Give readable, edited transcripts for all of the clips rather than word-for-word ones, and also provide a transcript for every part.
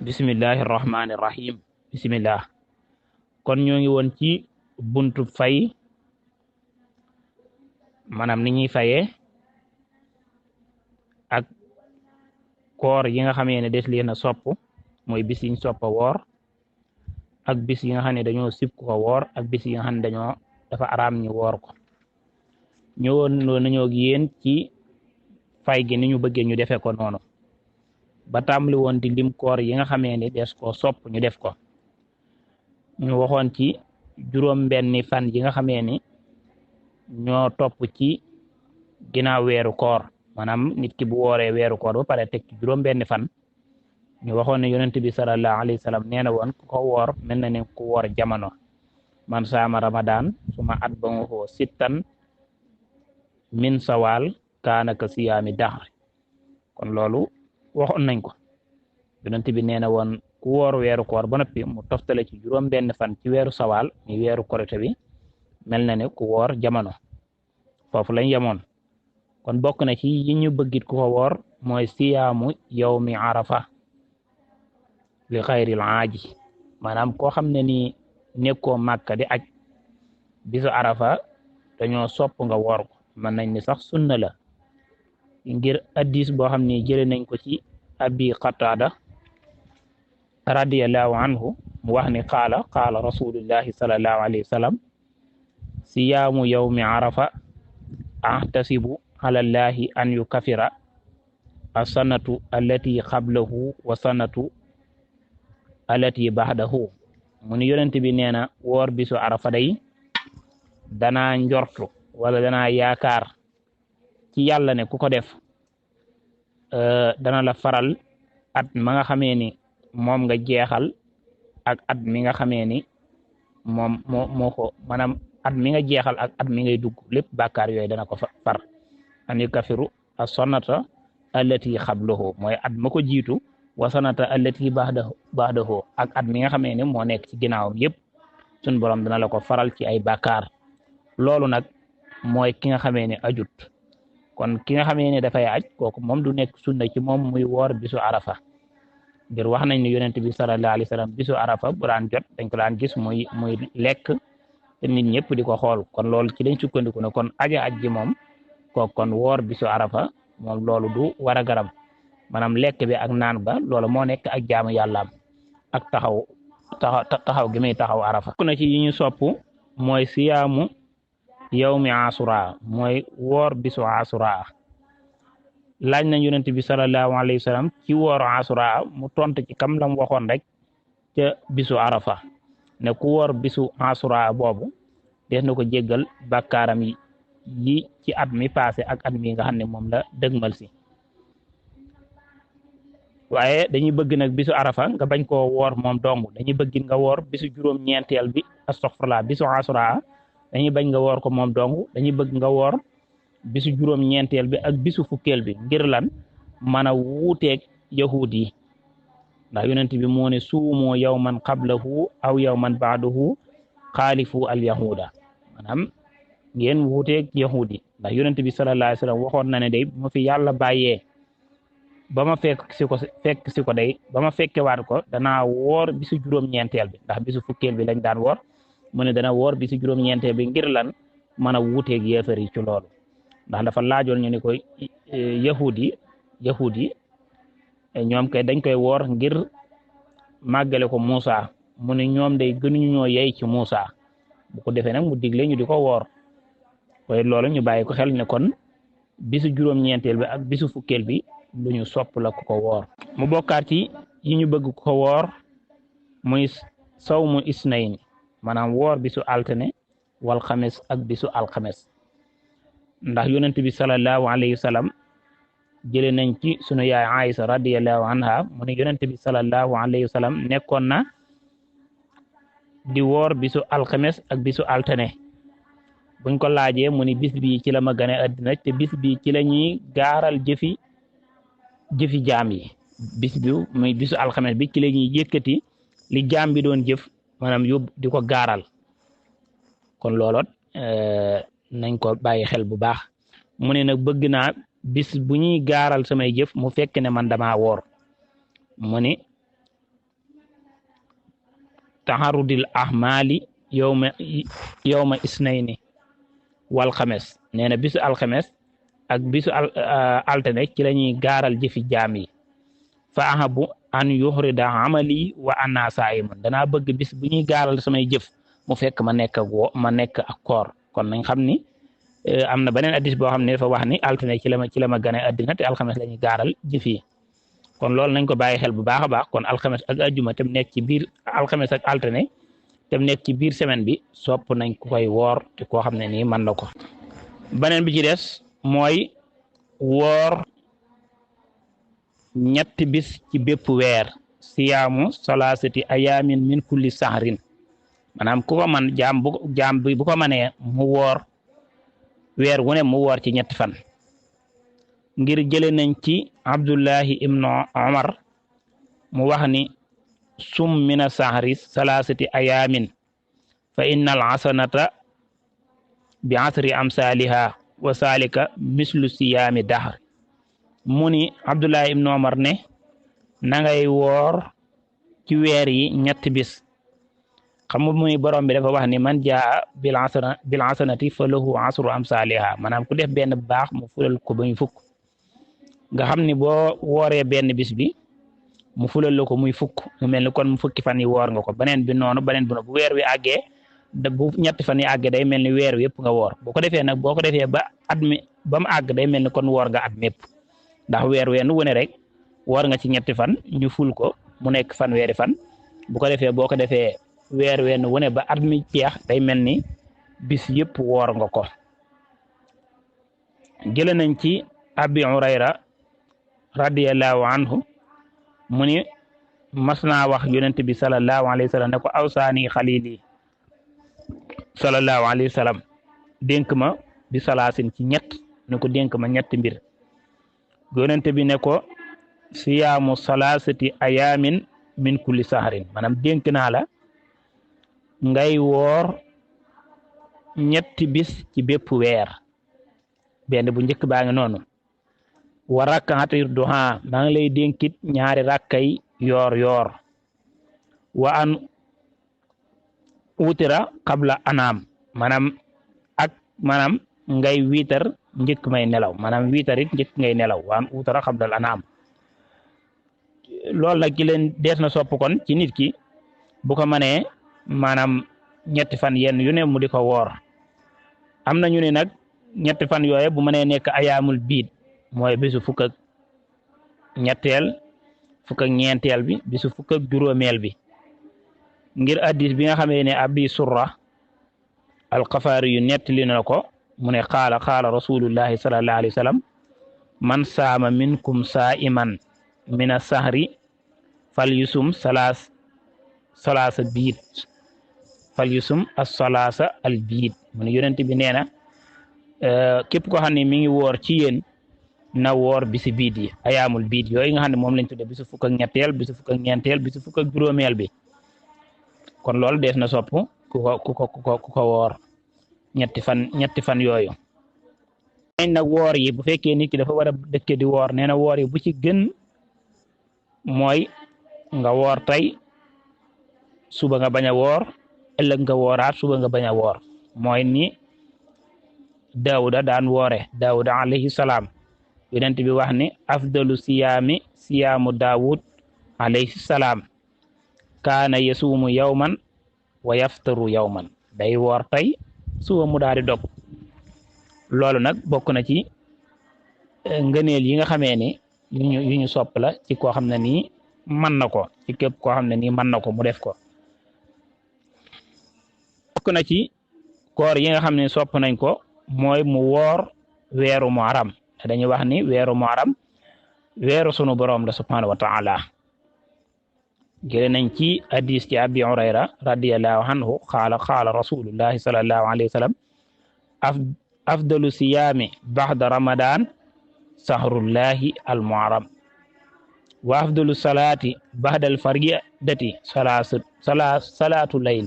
bismillahi rahmaani rahim bismillah kon ñoo ngi woon ci buntu fay maanaam ni ñuy fayee ak koor yi nga xamee ne des leen a sopp mooy bis yiñ soppa woor ak bis yi nga xam ne dañoo sib ko woor ak bis yi nga xam ne dafa araam ñu woor ko ñëwoon nañoo ak yéen ci fay gi ni ñu bëggee ñu defee ko noonu ba tàmbali woon di lim koor yi nga xamee ne des ko sopp ñu def ko ñu waxoon ci juróom-benni fan yi nga xamee ni ñoo topp ci ginnaaw weeru koor maanaam nit ki bu wooree weeru koor ba pare teg ci juróom-benni fan ñu waxoon ne yonent bi sallallahu alayhi wa sallam nee na woon ku ko woor mel na ne ku woor jamono man saama ramadan suma atba'ahu sittan min sawal kaana ka siyaami dahr kon loolu waxoon nañ ko yonent bi nee na woon ku woor weeru koor ba noppi mu toftale ci juróom-benn fan ci weeru sawal ni weeru korite bi mel na ne ku woor jamono foofu lañ yemoon kon bokk na ci yi ñu bëggit ku ko woor mooy siyaamu yawmi arafa li xayril aaji maanaam koo xam ne ni nekkoo màkka di aj bisu arafa dañoo sopp nga woor ko mën nañ ni sax sunna la ngir addis boo xam ne jëlee nañ ko ci abi qatada radiyallahu anhu mu wax ni qaala rasulullahi sallallahu alayhi wa sallam siyaamu yawmi arafa ahtasibu ala llahi an yukafira as-sanatu allati qablahu wa sanatu allati ba'dahu mu ni yonent bi nee na woor bisu arafa day danaa njortu wala danaa yaakaar ci yàlla ne ku ko def dana la faral at ma nga xamee ni moom nga jeexal ak at mi nga xamee ni moom moo ko maanaam at mi nga jeexal ak at mi ngay dugg lépp bàkkaar yooyu dana ko far an yukafiru as-sanata allati qablahu mooy at ma ko jiitu wa sanata allati ba'dahu ak at mi nga xamee ni moo nekk ci ginnaawam yëpp sun borom dana la ko faral ci ay bàkkaar loolu nag mooy ki nga xamee ni ajut kon ki nga xamee ne dafay aj kooku moom du nekk sunna ci moom muy woor bisu arafa ngir wax nañ ne yonent bi sallallahu alayhi wa sallam bisu arafa bu daan jot dañ ko daan gis muy lekk te nit ñëpp di ko xool kon loolu ci lañ sukkandiku ne kon aja aj ji moom kooku kon woor bisu arafa moom loolu du war a garam maanaam lekk bi ak naan ba loolu moo nekk ak jaamu yàllaam ak taxaw gi muy taxaw arafa ku na ci yi ñu sopp mooy siyaamu yawmi asura mooy woor bisu asura laaj nañ yonent bi sallallahu alayhi wa sallam ci woor asura mu tont ci kam lam waxoon rek ca bisu arafa ne ku woor bisu asura boobu des na ko jéggal bàkkaaram yi ci at mi passé ak at mi nga xam ne moom la dëgmal si waaye dañuy bëgg nag bisu arafa nga bañ koo woor moom dong dañuy bëgg nga woor bisu juróom-ñeenteel bi astaghfirullah bisu asura dañuy bañ nga woor ko moom dong dañuy bëgg nga woor bisu juróom-ñeenteel bi ak bisu fukkeel bi ngir lan mën a wuuteeg yahud yi ndax yonent bi moo ne suumu yawman qablahu aw yawman ba'dahu xaalifu al yahuda maanaam ngeen wuuteeg yahud yi ndax yonent bi sallallahu alayhi wa sallam waxoon na ne day bu ma fi yàlla bàyyee ba ma fekk si ko day ba ma fekkewaat ko danaa woor bisu juróom-ñeenteel bi ndax bisu fukkeel bi lañ daan woor mu ne dana woor bisu juróom-ñeenteel bi ngir lan mën a wuuteeg yéefar yi ci loolu ndax dafa laajoon ñu ne ko yahud yi ñoom kay dañ koy woor ngir màggale ko Muusa mu ne ñoom day gënuñu ñoo yey ci Muusa bu ko defee nag mu digle ñu di ko woor waaye loolu ñu bàyyi ko xel ne kon bisu juróom-ñeenteel bi ak bisu fukkeel bi lu ñu sopp la ku ko woor mu bokkaat ci yi ñu bëgg ko woor muy sawmu isnayn maanaam woor bisu altine wal xames ak bisu alxames ndax yonent bi sallallahu alayhi wa sallam jële nañ ci sunu yaay Aïsa radiyallahu anha mu ne yonent bi sallallahu alayhi wa sallam nekkoon na di woor bisu alxames ak bisu altine buñ ko laajee mu ni bis bi ci la ma gane àddina te bis bi ci la ñuy gaaral jëfi jaam yi bis bi muy bisu alxames bi ci la ñuy yëkkati li jaam bi doon jëf maanaam yóbbu di ko gaaral kon looloot nañ ko bàyyi xel bu baax mu ne nag bëgg naa bis bu ñuy gaaral samay jëf mu fekk ne man dama woor mu ne taharudil ahmali yawma isnayni wal xames nee na bisu alxames ak bisu altine ci la ñuy gaaral jëfi jaam yi fa ahabu an yuhrida amali wa anna saa'imun danaa bëgg bis bu ñuy gaaral samay jëf mu fekk ma nekk ak koor kon nañ xam ni am na beneen addis boo xam ne dafa wax ni altine ci la ma gane addina te alxames la ñuy gaaral jëf yi kon loolu nañ ko bàyyi xel bu baax a baax kon alxames ak ajjuma te mu nekk ci biir alxames ak altine te mu nekk ci biir semaine bi sopp nañ ko koy woor te koo xam ne nii mën na ko. beneen bi ci des mooy woor ñetti bis ci bépp weer siyaamu salaasati ayaamin min kulli sahrin maanaam ku ko man jaam bi bu ko manee mu woor weer wu ne mu woor ci ñetti fan ngir jële nañ ci Abdullahi ibnu Omar mu wax ni sum mina sahri salaasati ayaamin fa inna al hasanata bi asri amsaliha wa salika mislu siyaami dahr mu ni Abdullahi ibnu Omar ne na ngay woor ci weer yi ñetti bis xam nga muy borom bi dafa wax ni man jaa bil hasanati fa lahu asru amsaliha maanaam ku def benn baax mu fulal ko ba ñu fukk nga xam ni boo wooree benn bis bi mu fulal la ko muy fukk mu mel ni kon mu fukki fan yi woor nga ko beneen bi noonu bu weer wi àggee bu ñetti fan yi àggee day mel ni weer wi yëpp nga woor boo ko defee nag boo ko defee ba at mi ba mu àgg day mel ni kon woor nga at mépp ndax weer ween wu ne rek woor nga ci ñetti fan ñu ful ko mu nekk fanweeri fan bu ko defee boo ko defee weer ween wu ne ba at mi jeex day mel ni bis yëpp woor nga ko. jëlee nañ ci Abi Hurayra radiyallahu anhu mu ni mas naa wax yonent bi sallallahu alayhi wa sallam ne ko awsaani xalili sallallahu alayhi wa sallam dénk ma bi salaasin ci ñett ne ko dénk ma ñetti mbir yonent bi ne ko siyaamu salaasati ayaamin min kulli sahrin maanaam dénk naa la ngay woor ñetti bis ci bépp weer benn bu njëkk baa ngi noonu wa rakkaati duha maa ngi lay dénkit ñaari rakkay yoor wa an wutira qabla anaam maanaam ngay wiitar njëkk may nelaw maanaam wiitar it njëkk ngay nelaw wa an wutira qabla anaam loolu nag ci leen dees na sopp kon ci nit ki bu ko mënee maanaam ñetti fan yenn yu ne mu di ko woor am na ñu ne nag ñetti fan yooye bu mënee nekk ayaamul biid mooy bisu fukk ak ñetteel fukk ak ñeenteel bi bisu fukk ak juróomeel bi ngir addis bi nga xamee ne abi surra alxafaari yu nettali na ko mu ne qaala rasulullahi sallallahu alayhi wa sallam man saama minkum saa'iman mina sahri fal yusum salaasa biid fal yusum as-salaasa al biid mu ne yonent bi nee na képp koo xam ne mi ngi woor ci yéen na woor bisi biid yi ayaamul biid yooyu nga xam ne moom lañ tudde bisu fukk ak ñetteel bisu fukk ak ñeenteel bisu fukk ak juróomeel bi kon loolu dees na sopp ku ko woor ñetti fan yooyu nag woor yi bu fekkee nit ki dafa war a dëkke di woor nee na woor yi bu ci gën mooy nga woor tey suba nga bañ a woor ëllëg nga wooraat suba nga bañ a woor mooy ni Daawuda daan woore Daawuda alayhi salaam yonent bi wax ni afdalu siyaami siyaamu Daawud alayhi salaam kaana yasuumu yawman wa yaftaru yawman day woor tey suba mu daal di dog loolu nag bokk na ci ngëneel yi nga xamee ni yu ñu sopp la ci koo xam ne nii mën na ko ci képp koo xam ne nii mën na ko mu def ko bokk na ci koor yi nga xam ne sopp nañ ko mooy mu woor weeru muharram dañuy wax ni weeru muharram weeru sunu borom la subhanahu wa ta'ala jële nañ ci hadis ci abi hurayra radiyallahu anhu qaala rasulullahi sallallahu alayhi wa sallam afdalu siyaami ba'da ramadan sahrullahi al muharram wa afdalu salaati ba'da al fardati salaatu layl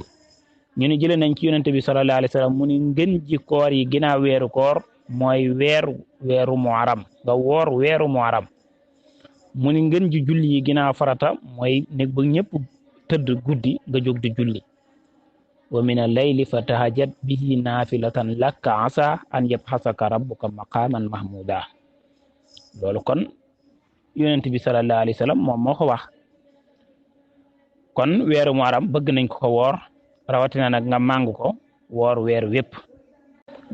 ñu ni jëlee nañ ci yonente bi sallallahu alayhi wa sallam mu ni ngën ji koor yi ginnaaw weeru koor mooy weeru muharram nga woor weeru muharram mu ni ngën ji julli yi ginnaaw farata mooy nekk ba ñëpp tëdd guddi nga jóg di julli wa min al-layli fa tahajjat bihi naafilatan laka asa an yabxasaka rabbuka maqaman mahmuda loolu kon yonent bi sallallahu alayhi wa sallam moom moo ko wax kon weeru muharram bëgg nañ ko woor rawatina nag nga màng ko woor weer wépp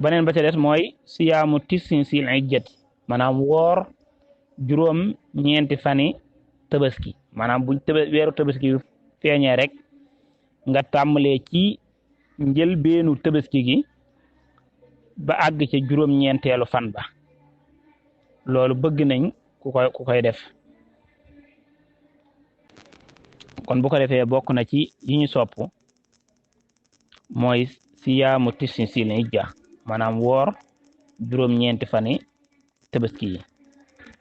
beneen ba ca des mooy siyaamu tisin sil ijjati maanaam woor juróom ñeenti fani tabaski maanaam buñ weeru tabaski feeñee rek nga tàmbalee ci njëlbeenu tabaski gi ba àgg ca juróom ñeenteelu fan ba loolu bëgg nañ ku koy def kon bu ko defee bokk na ci yi ñu sopp mooy siyaamu tisin sil ijja maanaam woor juróom ñeenti fani tabaski yi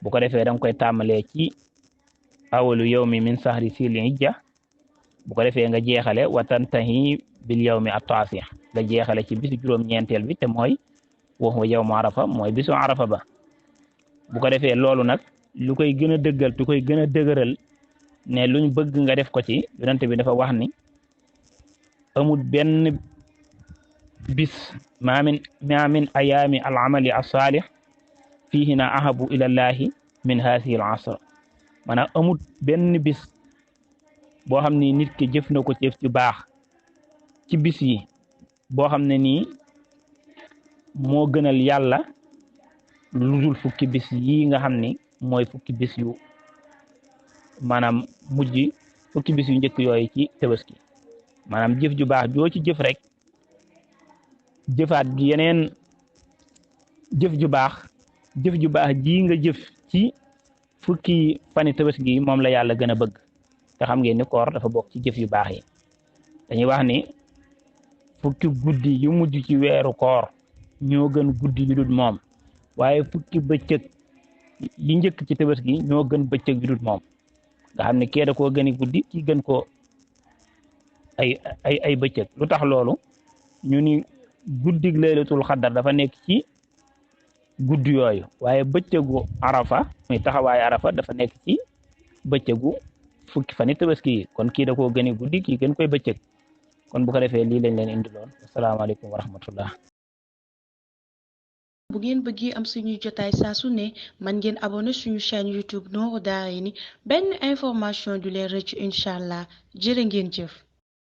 bu ko defee da nga koy tàmbalee ci awalu yawmi min sahri sil ijja bu ko defee nga jeexale wa tantahi bil yawmi at-taasi nga jeexale ci bisu juróom ñeenteel bi te mooy waxu yawmu arafa mooy bisu arafa ba bu ko defee loolu nag lu koy gën a dëggal tu koy gën a dëgëral ne luñ bëgg nga def ko ci yonent bi dafa wax ni amul benn bis ma min ayaami al amali as-saalih fiihina ahabu ilallahi min haasihi al asr maanaam amul benn bis boo xam ne nit ki jëf na ko jëf ci baax ci bis yi boo xam ne nii moo gënal yàlla lu dul fukki bis yi nga xam ni mooy fukki bis yu maanaam mujj fukki bis yu njëkk yooyu ci tabaski maanaam jëf ju baax joo ci jëf rek jëfaat gi yeneen jëf ju baax ji nga jëf ci fukki fani tabaski gi moom la yàlla gën a bëgg te xam ngeen ni koor dafa bokk ci jëf yu baax yi dañuy wax ni fukki guddi yu mujj ci weeru koor ñoo gën guddi yu dul moom waaye fukki bëccëg yi njëkk ci tabaski gi ñoo gën bëccëg yu dul moom nga xam ne kee da koo gëni guddi ki gën ko ay bëccëg lu tax loolu ñu ni guddig laylatul xaddar dafa nekk ci guddi yooyu waaye bëccëgu arafa muy taxawaay arafa dafa nekk ci bëccëgu fukki fani tabaski yi kon kii da koo gëni guddi kii gën koy bëccëg kon bu ko defee lii lañ leen indiloon asalaamaaleykum wa rahmatullah bu ngeen bëggee am suñuy jotaay saa su ne man ngeen abonné suñu chaîne YouTube Nourou Darayni benn information du leen rëcc incha allah jërë ngeen jëf